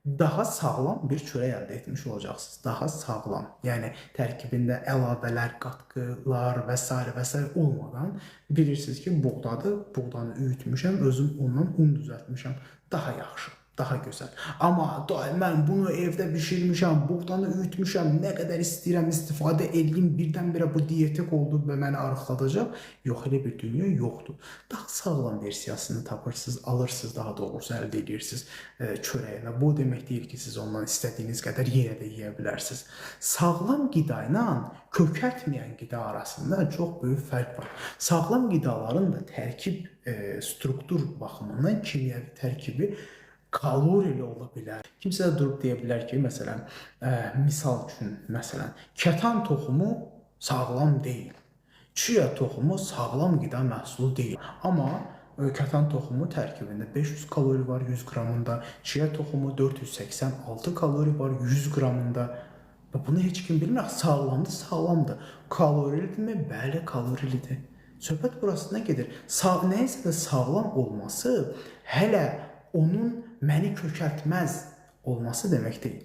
Daha sağlam bir çörək əldə etmiş olacaqsınız. Daha sağlam. Yəni tərkibində əlavələr, qatqılar və s. və s. olmadan bilirsiniz ki, buğdadır. Buğdanı üyütmüşəm, özüm ondan un düzəltmişəm. Daha yaxşı, daha gözəl. Amma mən bunu evdə bişirmişəm, buğdanı üyütmüşəm, nə qədər istəyirəm istifadə eləyim, birdən-birə bu dietik oldu və məni arıqladacaq. Yox, elə bir dünya yoxdur. Daha sağlam versiyasını tapırsınız, alırsınız, daha doğrusu əldə edirsiniz çörəyinə. Bu demək deyil ki, siz ondan istədiyiniz qədər yenə də yeyə bilərsiniz. Sağlam qida ilə kökəltməyən qida arasında çox böyük fərq var. Sağlam qidaların da tərkib struktur baxımından kimyəvi tərkibi kalorili ola bilər. Kimsə də durub deyə bilər ki, məsələn, misal üçün, məsələn, kətan toxumu sağlam deyil. Chia toxumu sağlam qida məhsulu deyil. Amma kətan toxumu tərkibində 500 kalori var 100 qramında, chia toxumu 486 kalori var 100 qramında. Və bunu heç kim bilmir. Sağlamdır, sağlamdır. Kalorilidirmi? Bəli, kalorilidir. Söhbət burasına gedir. Nəyisə də sağlam olması hələ onun məni kökəltməz olması demək deyil.